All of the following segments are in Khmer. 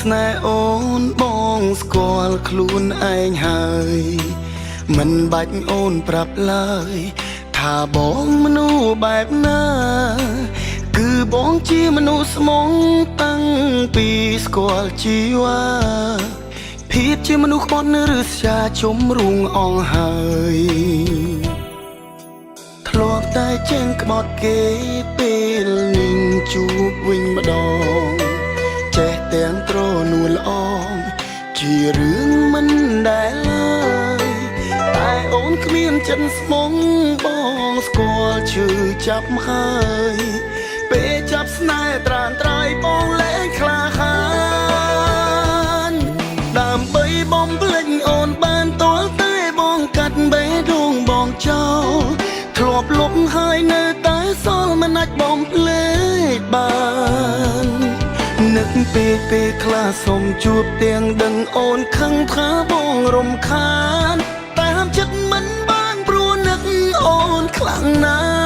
ស្នេហ៍អូនបងស្គាល់ខ្លួនឯងហើយមិនបាច់អូនប្រាប់ឡើយថាបងមនុស្សបែបណាគឺបងជាមនុស្សស្មងតាំងពីស្គាល់ជីវ៉ាភាពជាមនុស្សក្បត់ឬស្យាជុំរួងអងហើយ ធ្លាប់តែចេញក្បត់គេពេលនឹងជួបវិញម្ដងចេះទាំងត្រនួលអងជារឿងមិនដែលឡើយតែអូនគ្មានចិត្តស្មងបងស្គាល់ឈឺចាប់ហើយពេលចាប់ស្នេហ៍ត្រានត្រើយបងលែងក្លាហានដើម្បីបំភ្លេចអូនបានតល់តែបងកាត់បេះដូងបងចោល ធ្លាប់លុបហើយនៅតែសល់មិនអាចបំភ្លេចបាននឹកពេលពេលខ្លះសុំជួបទាំងដឹងអូនខឹងថាបងរំខានតែហាមចិត្តមិនបានព្រោះនឹកអូនខ្លាំងណាស់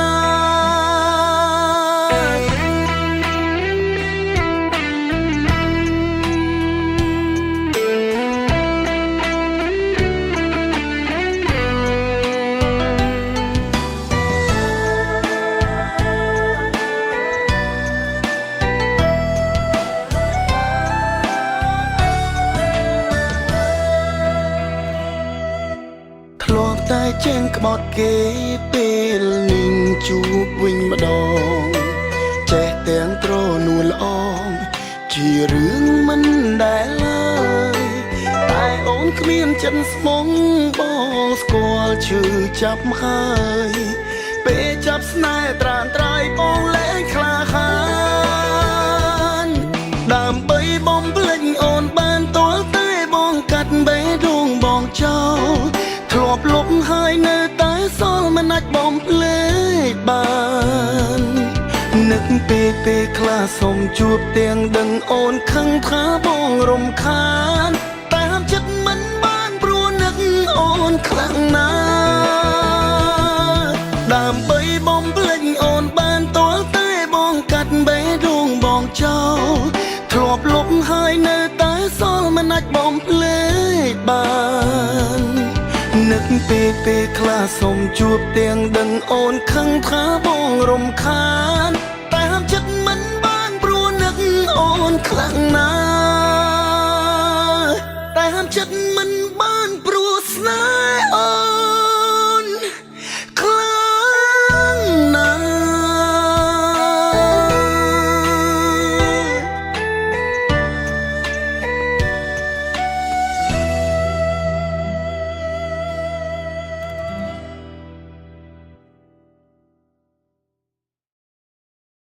ធ្លាប់តែចេញក្បត់គេពេលនឹងជួបវិញម្ដងចេះទាំងត្រនួលអងជារឿងមិនដែលឡើយតែអូនគ្មានចិត្តស្មងបងស្គាល់ឈឺចាប់ហើយពេលចាប់ស្នេហ៍ត្រានត្រើយបងលែងក្លាហានដើម្បីបំភ្លេចអូនបានតល់តែបងកាត់បេះដូងបងចោល ធ្លាប់លុបហើយនៅតែសល់មិនអាចបំភ្លេចបាននឹកពេលពេលខ្លះសុំជួបទាំងដឹងអូនខឹងថាបងរំខានតែហាមចិត្តមិនបានព្រោះនឹកអូនខ្លាំងណាស់ដើម្បីបំភ្លេចអូនបានតល់តែបងកាត់បេះដូងបងចោលធ្លាប់លុបហើយនៅតែសល់មិនអាចបំភ្លេចបាន នឹកពេលពេលខ្លះសុំជួបទាំងដឹងអូនខឹងថាបងរំខានតែហាមចិត្តមិនបានព្រោះនឹកអូនខ្លាំងណាស់តែហាមចិត្តមិនបានព្រោះស្នេហ៍អូ